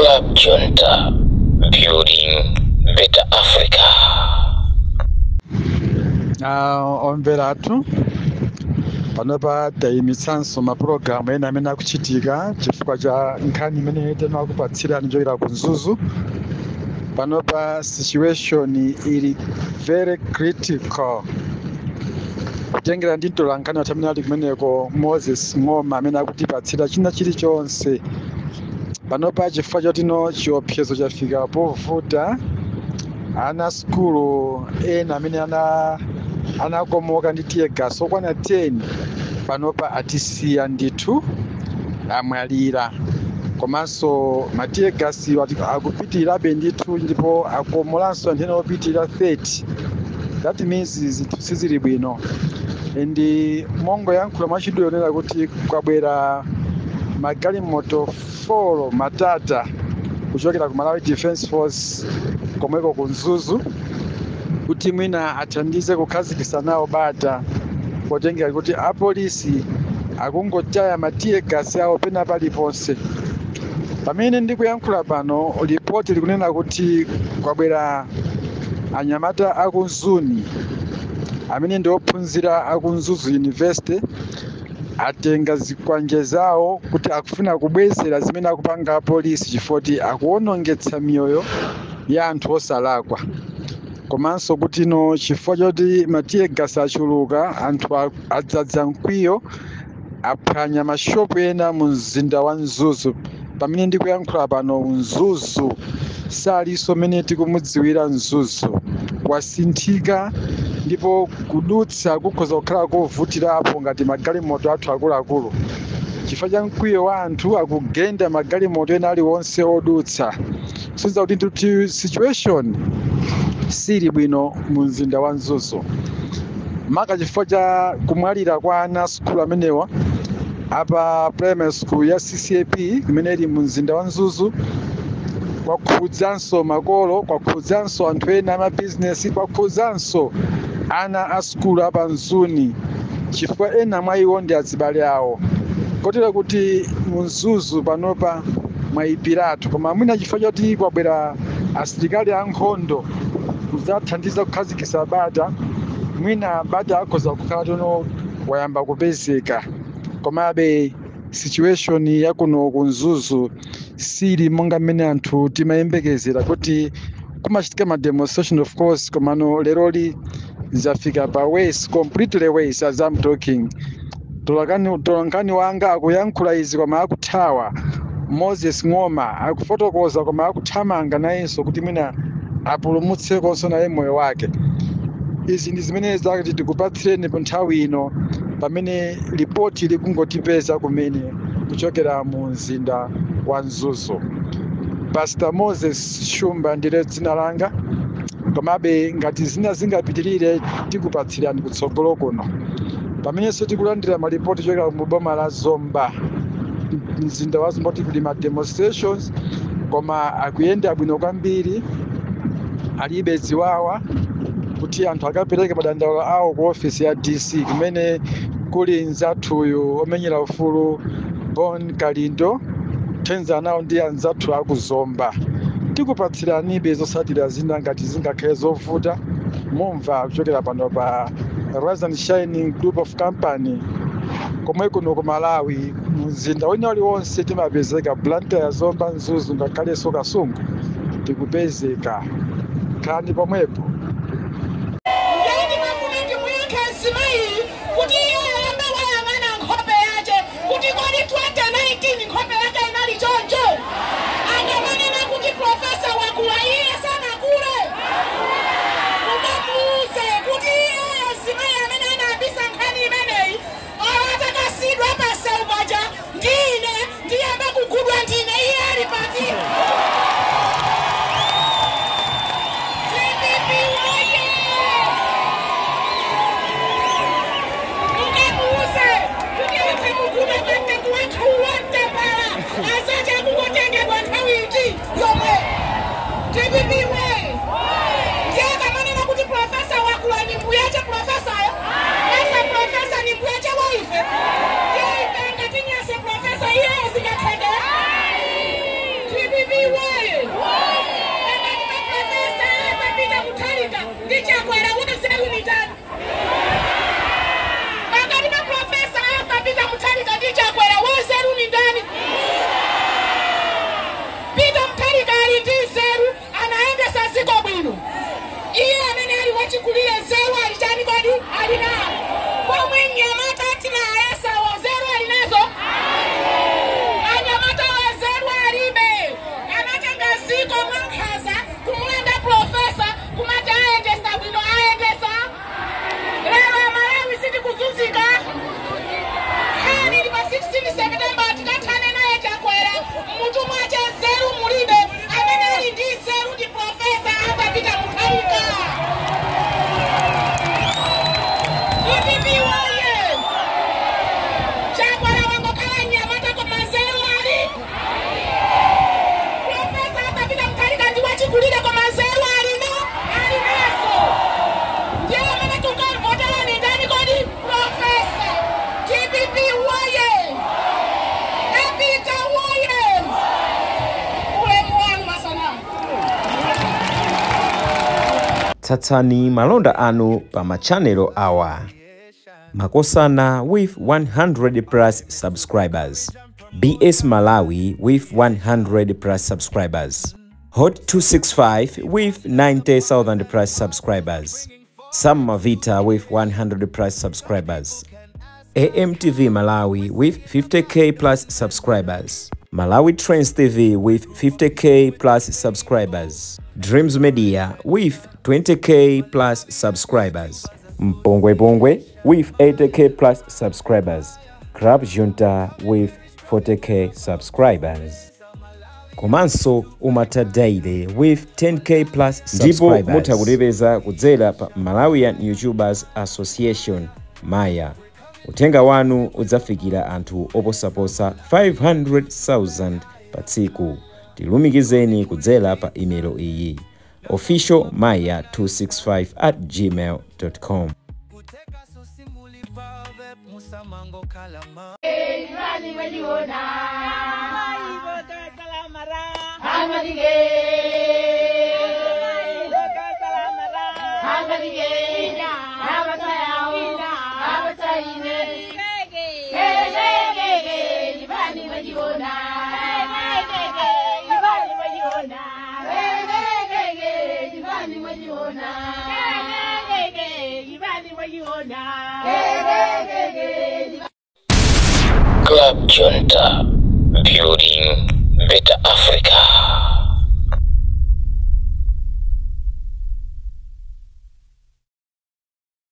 Club Junta, building better Africa. Omvera athu, panopa tayimitsanso mapulogalamu ena amene akuchitika chifukwa cha nkhani imene tinakupatsirani kuchokera ku Mzuzu. Panopa situation ili very critical, kutengera ndi mtolankhani wathu amene ali kumeneko, Moses Ng'oma, amene akutipatsira china chilichonse panopa. Chifukwa chotino chiopsezo chafika povuta, ana sukulu ena amene anakomoka ndi tear gas okwana 10 panopa atisiya ndithu, amwalira. Komanso ma tear gas akupitirirabe ndithu, ndipo akomolanso anthu ena opitirira 30. That means zinthu sizili bwino. And mongoyankhula mwachidule, onera kuti kwabwera magalimoto 4 matata kuchokera ku Malawi Defence Force komweko ku Mzuzu, kuti mwina athandize kukhazikitsa nawo bata, potengera kuti apolisi akungotaya ma tear gas awo pena paliponse. Pamene ndikuyankhula pano, ripoti likunena kuti kwabwera anyamata aku Mzuni amene ndi ophunzira aku Mzuzu University, atenga zikwanje zawo kuti akufuna kubwezera zimene akupanga apolisi, chifukwa akuwonongetsa miyoyo ya anthu osalakwa. Komanso kuti no, chifukwa choti ma tear gas achuluka, anthu adzadza mkwiyo, aphwanya mashopu ena mu mzinda wa Mzuzu. Pamene ndikuyankhula pano, Mzuzu salinso mene tikumudziwira. Mzuzu wasinthika, ndipo kudutsa kukhoza kukhala kovutirapo ngati magalimoto athu akuluakulu, chifukwa cha mkwiyo wa anthu akugenda magalimoto ena aliwonse odutsa. Kusonyeza kuti ndithu situation sili bwino mu mzinda wa Mzuzu, maka chifukwa cha kumwalira kwa ana sukulu amenewa apa primary school ya CCAP imene ili mu mzinda wa Mzuzu. Kwakhudzanso makolo, kwakhudzanso anthu ena amabizinesi, kwakhudzanso ana a sukulu apa Mzuni, chifukwa ena mwa iwo ndi azibale awo, kotero kuti mu Mzuzu panopa mwayipiratu. Koma mwina chifukwa choti kwabwera asilikali ankhondo kudzathandiza kukhazikitsa bata, mwina bata akhoza kukhala tono wayamba kupezeka. Komabe situation yakuno ku Mzuzu sili monga mmene anthu timayembekezera kuti kumachitika ma demonstration, of course, komano leroli zafika pa worse, completely worse. As I'm talking, tolankhani wanga akuyankhula izi koma akuthawa. Moses Ng'oma akufotokoza koma akuthamanga nayenso kuti mwina apulumutsekonso naye moyo wake. Izi ndi zimene zakuti tikupatsireni pa nthawi ino, pamene ripoti likungotipeza kumene kuchokera mu mzinda wa Mzuzu. Pastor Moses Shumba ndile dzina langa. Komabe ngati zina zingapitirire, tikupatsirani kutsogolo kuno. Pamenenso tikulandira malipoti kuchokera mu boma la Zomba, mzinda wa Zomba, kuti kuli ma demonstrations koma akuyenda bwino kwambiri, alibe ziwawa, kuti anthu akapereke madandaulo awo ku ofisi ya DC kumene kuli nzathuyu omenyera ufulu Bon Kalindo, thenza nawo ndi anzathu akuzomba. Tikupatsiranibe zotsatira zina ngati zingakhale zovuta. Mumva kuchokera pano pa Rise and Shining Group of Company, komwe kuno ku Malawi, mzinda wina uliwonse timapezeka: Blantyre, Zomba, Mzuzu, ngakhalenso Kasungu tikupezeka. Khalani pomwepo. Ngati mafuna ndimuyankhe mzimayi kuti iye ayambe wayang'ana nkhope yace kuti kodi 2019 nkhope yake inali choncho? Akamanena kuti professor wakula, iye sanakule. Mukamuuze kuti iyeyo mzimayi amene anayambisa nkhani imeneyi atakasidwa pasewu paja ndine, ndiyambe kugudwa ndine, iye ali pati? DPP oye! Mukamuuze kuti athe kugudwa pamtengo wathuwa mtambala azacha kungotengedwa nthawi iti yomwe. DPP we! Ndiye akamanena kuti professor wakula, ni mbuyache professoryo? Asa professor ni mbuyache waife? Ndiye ife ngatinyase professor, iyeyo zingatheke? DPP we! Chakwera wanzeru ni ndani? Pakati pa Profesa Arthur Peter Mutharika ndi Chakwera wanzeru ni ndani? Peter Mutharika ali ndi nzeru, anayendesa dziko bwino. Iye amene ali wachikulire nzeru ali chani kodi? Ali nawo. Pomwe mnyamata tinayesawo nzeru ali nazo? Anyamata wanzeru alibe. Anatenga dziko mwankhanza kumulanda profesa kumati ayendesa bwino, ayendesa. Lero Malawi sitikuzunzika. Nkhani ili pa 16 September tikathane naye Chakwera. Mutu mwache nzeru mulibe. Amene ali ndi nzeru ndi Profesa Arthur Peter Mutharika. DPP woye! Chakwera wangokhala mnyamata koma nzeru ali. Profesa Arthur Peter Mutharika ndi wachikulire koma nzeru alino ali nazo. Ndiye amene tukavotera ni ndani kodi? Profesa. DPP woye! Peter woye! Ulemu wanu masana. Tsatsani malonda anu pa machanelo awa: Makosana with 100 plus subscribers, BS Malawi with 100 plus subscribers, Hot 265 with 90,000 plus subscribers, Sam Mavita with 100 plus subscribers, AMTV Malawi with 50K plus subscribers, Malawi Trends TV with 50K plus subscribers, Dreams Media with 20K plus subscribers, Mpongwe Pongwe with 80K plus subscribers, Crab Junta with 40K subscribers. Komanso Umata Daily with 10K plus Ndipo subscribers. mutha kutipeza kudzera pa Malawian YouTubers Association, Maya. Uthenga wanu udzafikira anthu oposaposa 500,000 pa tsiku. Tilumikizeni kudzera pa imelo iyi: officialmaya265@gmail.com. Club Junta, building better Africa.